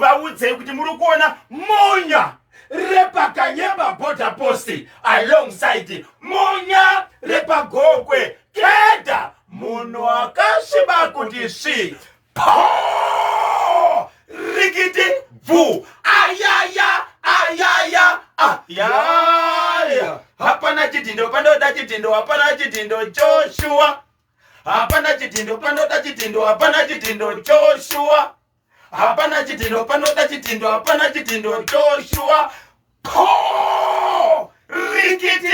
Vaudzei kuti muri kuona Munya repaKanyemba border post alongside Munya repaGokwe Keda, munhu akasviba kuti svi po rikiti bvu ayaya ayaya ayaya. Hapana chidhindo panoda chidhindo, hapana chidhindo Joshua, hapana chidhindo panoda chidhindo, hapana chidhindo Joshua, hapana chidhindo panoda chidhindo, hapana chidhindo Joshua, po rikiti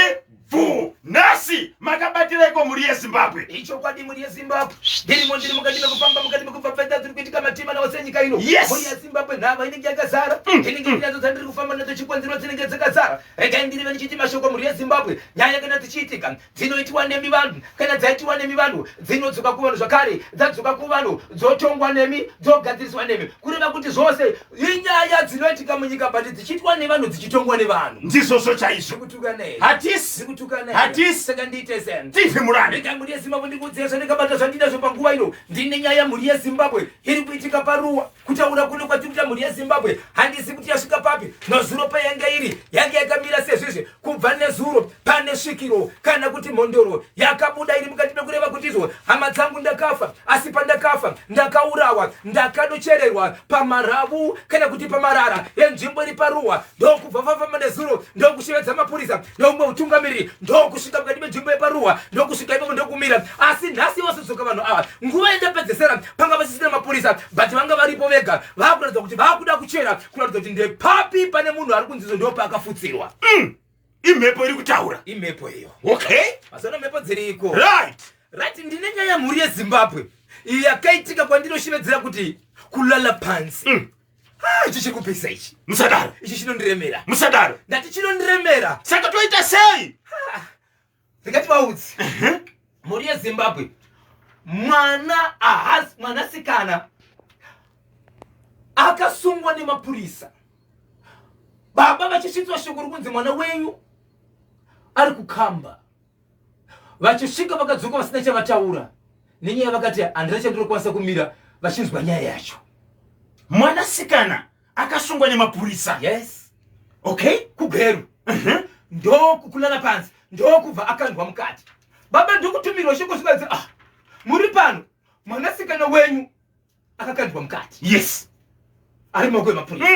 bvu. Nhasi makabatireko mhuri yeZimbabwe? Ichokwadi, mhuri yeZimbabwe, ndirimo, ndiri mukati mekufamba, mukati mekupfapfaita dziri kuitika matima nawo senyika ino. Mhuri yeZimbabwe, nhava inenge yakazara, inenge ndinadzo dzandiri kufamba nadzo, chikonzero dzinenge dzakazara. Regai ndirive ndichiti mashoko, mhuri yeZimbabwe, nyaya kana dzichiitika dzinoitiwa nemi vanhu, kana dzaitiwa nemi vanhu dzinodzoka kuvanhu zvakare, dzadzoka kuvanhu dzotongwa nemi, dzogadziriswa nemi, kureva kuti zvose inyaya dzinoitika munyika but dzichiitwa nevanhu, dzichitongwa nevanhu. Ndizvozvo chaizvo. Kutukana here? Hatisi. Ndikutukana here? Hatisi. Saka ndiite sei? Tive murani. Rega, mhuri yeZimbabwe, ndikuudzira zvandakabata, zvandinazvo panguva ino. Ndine nyaya, mhuri yeZimbabwe, iri kuitika paRuwa. Kutaura kuno kwatiri kuita, mhuri yeZimbabwe, handisi kuti yasvika papi. Mazuro payanga iri, yange yakamira sezvizvi. Kubva nezuro pane svikiro kana kuti mhondoro yakabuda iri mukati mekureva kuti izvo, hama dzangu, ndakafa, asi pandakafa ndakaurawa, ndakanochererwa pamaravu kana kuti pamarara enzvimbo iri paRuwa. Ndokubva vafamba nezuro, ndokushevedza mapurisa neumwe utungamiriri, ndokusvika mukati menzvimbo yepaRuwa, ndokusvika ipapo ndokumira. Asi nhasi vasodzoka vanhu ava, nguva yandapedzesera panga vasisina mapurisa, but vanga varipo vega, vakuratidza kuti vakuda kuchera, kuratidza kuti ndepapi pane munhu ari kunzizo ndopaakafutsirwa. Imhepo iri kutaura. Imhepo iyo. Mazano mhepo dziriko. Right, ndine nyaya, mhuri yeZimbabwe, iyi yakaitika kwandinoshevedzera kuti kulala pansi. Ah, ichi chiri kupisa ichi. Musadaro. Ichi chinondiremera. Musadaro. Ndati chinondiremera. Saka toita sei? Ndikati vaudzi, mhuri yeZimbabwe, mwana ahasi mwanasikana akasungwa nemapurisa, baba vachisvitswa shoko rikunzi mwana wenyu ari kukamba. Vachisvika vakadzoka vasina chavataura nenyaya, vakati handina chandinokwanisa kumira vachinzwa nyaya yacho. Mwanasikana akasungwa nemapurisa? Yes. KuGweru, ndokukulala pansi, ndokubva akandwa mukati. Baba ndokutumirwa shoko zvikanzi, ah, muri pano, mwanasikana wenyu akakandwa mukati. Ari maoko emapurisa.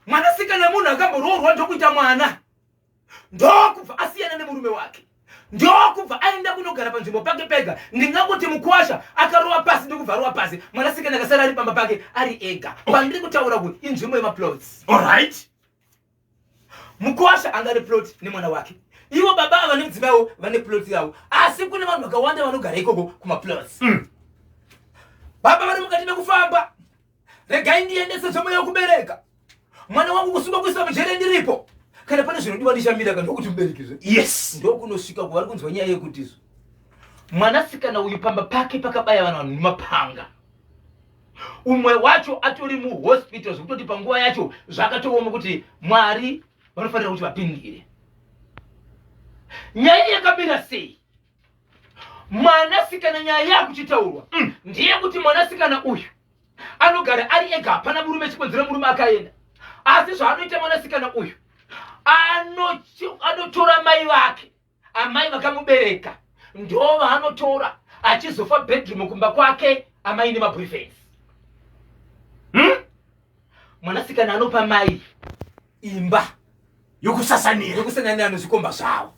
Mwanasikana munhu akamboroorwa, ndokuita mwana, ndokubva asiyana nemurume wake, ndokubva aenda kunogara panzvimbo pake pega. Ndingangoti mukwasha akarova pasi, ndokubva arova pasi, mwanasikana akasara ari pamba pake ari ega. Kwandiri kutaura kuti inzvimbo yemaplots. Mukwasha anga ane plot nemwana wake, ivo baba ava nemudzimaiwo vane plot yavo, asi kune vanhu vakawanda vanogara ikoko kumaplots. Baba vari mukati mekufamba, regai ndiendese zvemweya wekubereka mwana wangu, kusungwa, kuisa mujere ndiripo, kana pane zvinodiwa ndichamira ka, ndokuti muberekezve. Ndokunosvika kuvari kunzwa nyaya yekuti izvo mwanasikana uyu pamba pake pakabaya vanhu nemapanga, umwe wacho atori muhospital, zvekutoti panguva yacho zvakatooma kuti Mwari vanofanira kuti vapindire. Nyaya yakamira sei? Mwanasikana, nyaya yakuchitaurwa ndeyekuti mwanasikana uyu anogara ari ega, hapana murume, chikonzero murume akaenda. Asi zvaanoita mwanasikana uyu, anotora mai vake, amai vakamubereka, ndo vaanotora achizofa bedroom kumba kwake, amai nemaboyfriends. Mwanasikana anopa mai imba yokusasanira. Yokusananira nezvikomba zvavo,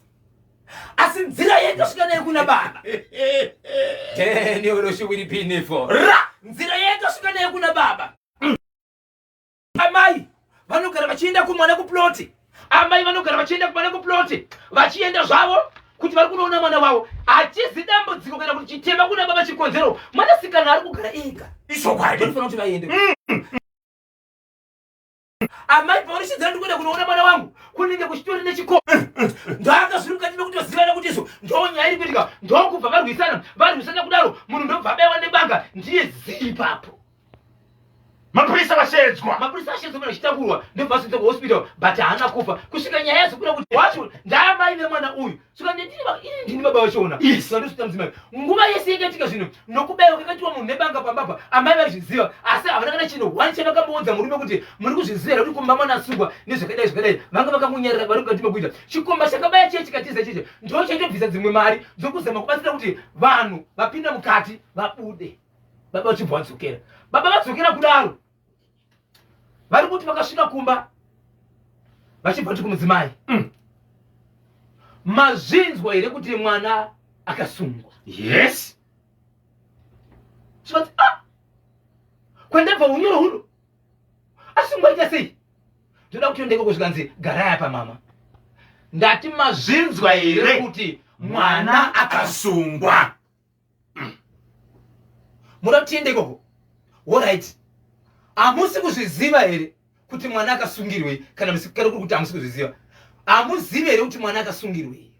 asi nzira yetosvika nayo kuna baba denioroshiwiripinifo ra. Nzira yetosvika nayo kuna baba, amai vanogara vachienda kumwana kuploti, amai vanogara vachienda kumwana kuploti, vachienda zvavo kuti vari kunoona mwana wavo. Hachizi dambudziko kana kuti chitema kuna baba, chikonzero mwanasikana ari kugara ega. Ichokwadi. Vanofanira kuti vaende. Amai pavanochidzira ndikuenda kunoona mwana wangu, kunenge kuchitori nechiko, ndaka zviri mukati mekutozivana kuti izvo ndo nyaya iri kuitika. Ndokubva varwisana, varwisana kudaro, munhu ndobva abaiwa nebanga, ndiye zii ipapo. Mapurisa vashedzwa. Mapurisa ashedzwa mwana achitakurwa ndobva asvitsa kuhospital, but haana kufa kusvika nyaya yazobuda kuti wacho ndaamai vemwana uyu. Svika ndini ndini baba vachona. Svika ndosvika mudzimai nguva yese yakaitika zvinhu nokubaiwa kwakaitwa munhu nebanga pambapa, amai vaizviziva, asi havana kana chinhu one chavakamboudza murume kuti muri kuzviziva here kuti kumba mwana asungwa nezvakadai zvakadai. Vanga vakangonyarira vari mukati mekuita chikomba chakabaya chiye chikatiza chiche ndo chaitobvisa dzimwe mari dzokuzama kubatsira kuti vanhu vapinda mukati vabude. Baba vachibva vadzokera, baba vadzokera kudaro vari kuti vakasvika kumba vachibva kuti kumudzimai, Mazvinzwa here kuti mwana akasungwa? Yes. Zvikati, ah, kwandabva unyoro huno asungwa ita sei? Ndoda kuti ndeko zvikanzi garai apa mama. Ndati mazvinzwa here kuti mwana akasungwa? Muda kuti tiende ikoko? Alright, hamusi kuzviziva here kuti mwana akasungirwei? Kana musikare kuri kuti hamusi kuzviziva, hamuzivi here kuti mwana akasungirwei?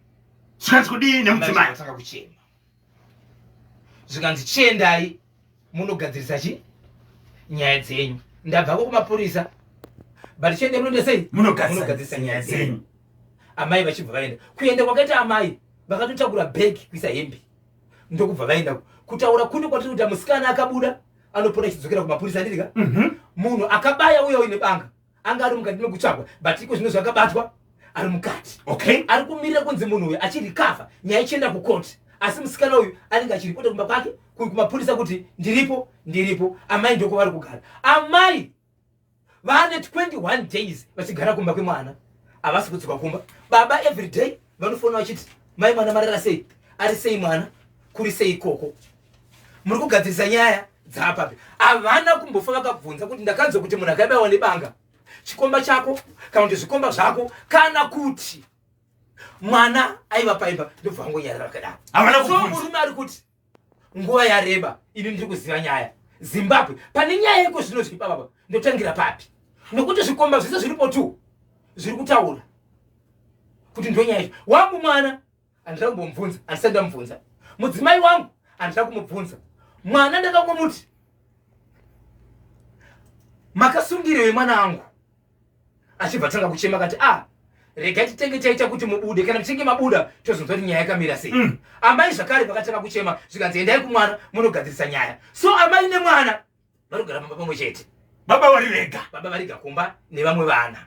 Zvikanzi kudii nemudzimai? Tanga kuchema, zvikanzi chiendai munogadzirisa chi nyaya dzenyu, ndabvako kumapurisa, but chiendai munoita sei? Munogadzirisa nyaya dzenyu. Amai vachibva vaenda. Kuenda kwakaita amai, vakatotakura bhegi kuisa hembe ndokubva vaenda. Kutaura kuno kwatiri kuita, musikana akabuda anopona achidzokera kumapurisa, andidika? Munhu akabaya uya uine banga anga ari mukati mekutsvagwa, but iko zvino zvakabatwa ari mukati. Ari kumirira kunzi munhu uyu achirecover, nyaya ichienda kukoti, asi musikana uyu anenge achiripota kumba kwake kumapurisa kuti ndiripo, ndiripo. Amai ndoko vari kugara. Amai vane 21 days vachigara kumba kwemwana, havasi kudzoka kumba. Baba every day vanofona vachiti, mai mwana marara sei? Ari sei mwana? Kuri sei ikoko? Muri kugadzirisa nyaya dzaapapi? Havana kumbofa vakabvunza kuti ndakanzwa kuti munhu akaibayiwa nebanga, chikomba chako kana kuti zvikomba zvako, kana kuti mwana aiva paimba. Ndobva vangonyarara vakadaro. Havana So kubvunza. Murume ari kuti nguva yareba, ini ndiri kuziva nyaya. Zimbabwe, pane nyaya yeko zvino zviri pababa, ndotangira papi? Nokuti zvikomba zvese zviripo tu zviri kutaura kuti ndonyaya izvo. Wangu mwana handina kumbomubvunza, handisati ndamubvunza. Mudzimai wangu handina kumubvunza. Mwana ndakangomuti makasungirei mwana wangu, achibva tanga kuchema kati, ah, regai titenge chaita kuti mubude, kana muchinge mabuda tozonzwa kuti nyaya yakamira sei. Amai zvakare vakatanga kuchema, zvikanzi endai kumwana munogadzirisa nyaya. So amai nemwana vari kugara pamba pamwe chete. Baba vari vega. Baba variga kumba nevamwe vana,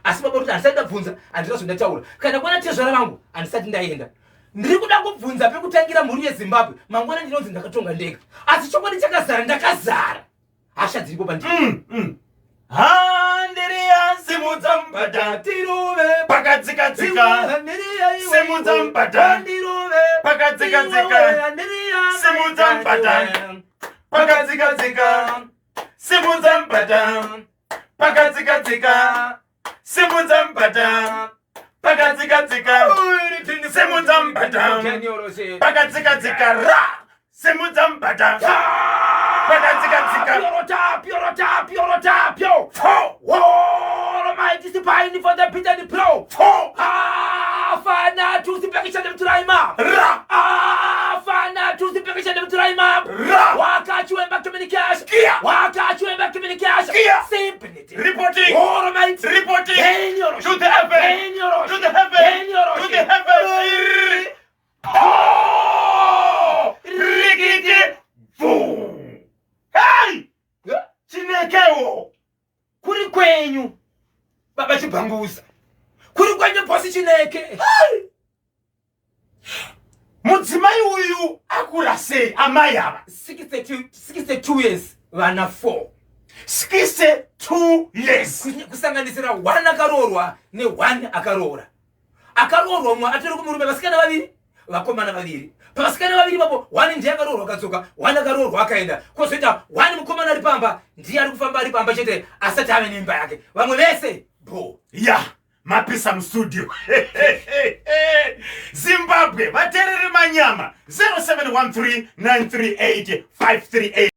asi baba kuti handisati ndabvunza, handina zvondataura kana kwana tezvara vangu, handisati ndaenda. Ndiri kuda kubvunza pekutangira. Mhuri yeZimbabwe, mangwana ndinonzi ndakatonga ndega, asi chokwadi chakazara, ndakazara hasha dziripo pandiri. Handiria, simudza mubhadha. Tirove. Pakadzikadzika. Simudza mubhadha. Pakadzikadzika. Simudza mubhadha. Pakadzikadzika. Simudza mubhadha. Pakadzikadzika. Simudza mubhadha. Pakadzikadzika. Simudza mubhadha. Pakadzikadzika. Ra, simudza mubhadha. Pakadzikadzika. Piorota, piorota, piorota, pio. Fo. Almighty spine for the bitter and pro. Fo. Afana tusipekisha nemturaima. Ra. Afana tusipekisha nemturaima. Ra. Wakachiwemba communication. Kia. Wakachiwemba communication. Kia. Simply. Reporting. Almighty. Reporting. Enyoroshe. To the heaven. Enyoroshe. To the heaven. Enyoroshe. To the heaven. Oh! Rikiti. Vu. Hey! Yeah. Chinekewo. Kuri kwenyu baba Chibhanguza, kuri kwenyu boss Chineke. Mudzimai uyu akura sei, amai ava? 62 62 years, vana 4. 62 years. Kusanganisira one akaroorwa ne1 akaroora. Akaroorwa umwe atori kumurume, vasikana vaviri, vakomana vaviri. Pavasikana vaviri vapo, one ndiye akaroorwa akadzoka, one akaroorwa akaenda, kwozoita one mukomana ari pamba, ndiye ari kufamba ari pamba chete, asati ave neimba yake. Vamwe vese bo. Ya, mapisa mustudio. Zimbabwe, vateereri manyama, 0713 938 538.